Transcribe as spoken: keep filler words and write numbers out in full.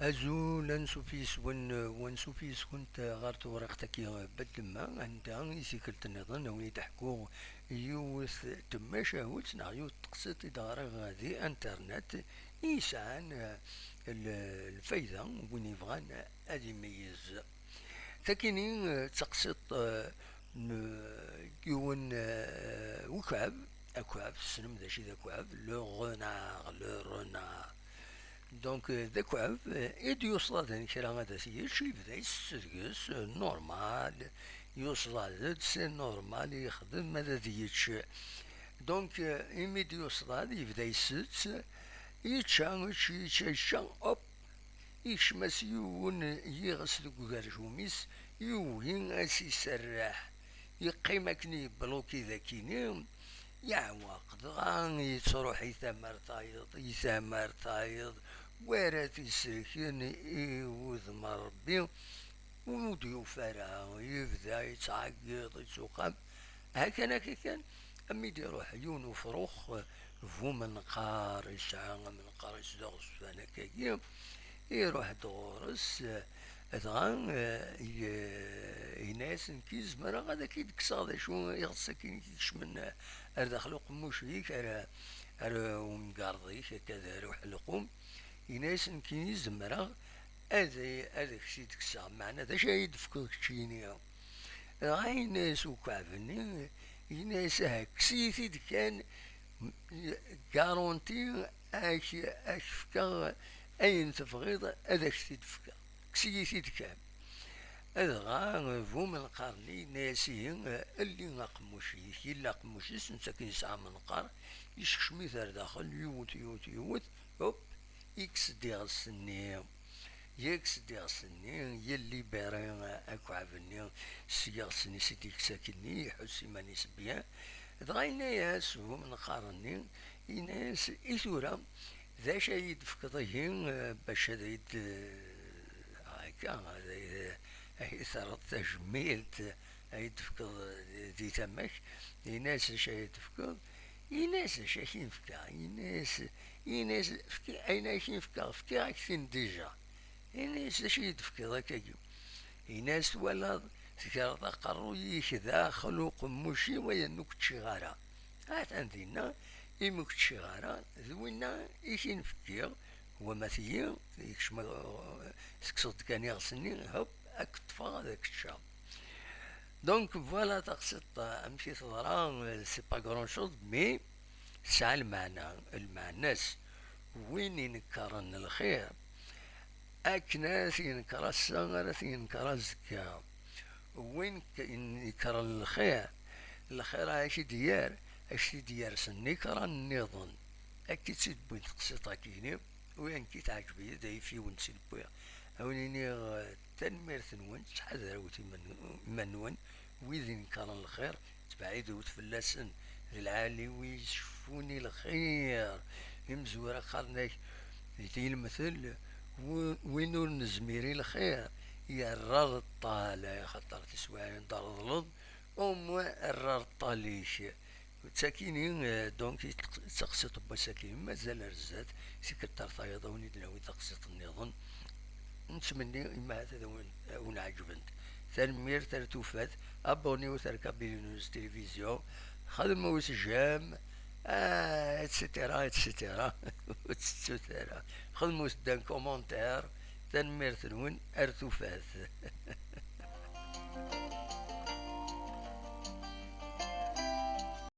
Azul, ansuf yes-wen, wansuf yes-kent ɣer tewriqt-agi Bedlemma, anda i tikkelt nniḍen a wen-id-ḥkuɣ yiwet n tmacahut neɣ yiwet n teqsiṭ i d-ɣriɣ di internet i yesɛan, eh, l-, lfayda i win yebɣan ad imeyyez. Takini, eh, d taqsiṭ, eh, n yiwen, eh, ukɛeb, akɛeb, tessnem d acu i d akɛeb, le renard, le renard. Donc, euh, d akɛeb, euh, i d-yuṣaden kra ad t-yečč, yebda yessesdeg-s, euh, normal, yuṣad-d, c'est normal, yexdem ad t-yečč. Donc, euh, imi d-yuṣad, yebda yessett, yečča, yečča, yečča, yečča, hop, yekcem-as yiwen yiɣes deg ugerjum-is, yugi ad s-iserreḥ. Yeqqim akken yebluki dakini, yeɛweq, dɣa yettruḥ i tama ar tayeḍ, i tama ar tayeḍ, wara t-isellken i wudem n Ṛebbi, ur d-yufi ara, yebda yettɛeggiḍ, yettuqam. Hakan akka kan, mi d-iruḥ yiwen ufrux bu menqar, yesɛa amenqar-is d aɣezfan akkagi, iruḥ-d ɣur-s, dɣa, eh, ye-, yenna-yas: "Nekk zemreɣ ad ak-id-kkseɣ d acu iɣes akken i k-ikecmen ar daxel uqemmuc-ik, ar, ar umgarḍ-ik, akka d ar uḥelqum." Yenna-yas: "Nekk zemreɣ ad, ad ak-t-id-kkseɣ, meɛna d acu ara yi-d-tefkeḍ keččini?" Dɣa yenna-yas ukɛeb-nni, yenna-yas: "Aha, kkes-iyi-t-id kan, garanti ak, ak-fkeɣ ayen tebɣiḍ, ad ak-t-id-fkeɣ. Kkes-iyi-t-id kan." Dɣa bu menqar-nni yenna-yas: "Ihi, lli aqemmuc-ik." Yella aqemmuc-is, netta akken yesɛa amenqar, yeskecem-it ar daxel, yiwet, yiwet, yiwet, hop, ikkes-d iɣes-nni. Yekkes-d iɣes-nni, yellibiri akɛeb-nni s yiɣes-nni, s i d-yekkes akkenni, iḥuss iman-is bien. Dɣa yenna-yas bu menqar-nni, yenna-yas: "I tura, d acu ara yi-d-tefkeḍ ihi, eh, bac ad yi-d, eh, akka, ad yi-, ad yi-terreḍ tajmilt, ad yi-d-tefkeḍ di tama-k?" Yenna-yas: "D acu ara yi-d-tefkeḍ?" Yenna-yas: "D acu ara k-in-fkeɣ?" Yenna-yas, yenna-yas: "Efk-, ayen ara k-in-fkeɣ, fkiɣ-ak-t-in déjà." Yenna-yas: "D acu i yi-d-tefkiḍ akkagi?" Yenna-yas: "Twalaḍ, tegreḍ aqerruy-ik daxel uqemmuc-iw, ayen ur k-ččiɣ ara. Atan dinna, imi ur k-ččiɣ ara, d winna i k-in-fkiɣ, wama tigi, ikcem, tekkseḍ-d kan iɣes-nni, hop, ad k-ṭṭfeɣ, ad k-ččeɣ." Donc, voilà taqsiṭ, euh, amek i teḍra, euh, c'est pas grand chose, mais tesɛa lmeɛna. Lmeɛna-s, win inekkren lxir, akken ara t-yenker ass-a, ara t-yenker azekka. Win k-, inekkren lxir, lxir ara k-id-yerr, ad k-t-id-yerr s nnekra nniḍen. Akka i tt-id-wwin teqsiṭ-agi-ni. Wi amek i teɛǧeb-iyi, d ayefki-wen i d-wwiɣ. A wen-iniɣ, eh, tanemmirt-nwen, ttḥadaret iman-, iman-nwen, wid inekkren lxir, ttbeɛɛidet fell-asen, d lɛali wi iceffun i lxir. Imezwura qqaren-ak di lemtel, wi-, win ur nezmir i lxir, yerra areṭṭal, axaṭer tiswiɛin d-treḍleḍ, au moins err areṭṭal-ik. D takini, eh, donc, i teq-, d taqsiṭ n wass-agi, mazal ar zdat, tikkelt ar tayeḍ, a wen-id-nawi taqsiṭ nniḍen. Nettmenni, imahat ad wen-, ad wen-ɛeǧbent. Tanemmirt ar tufat, abonniwet ar Kabylie News Télévision, xedmut j'aime, ah, et cetera, et cetera. Ur tettut ara. Xedmut-d un commentaire. Tanemmirt-nwen, ar tufat.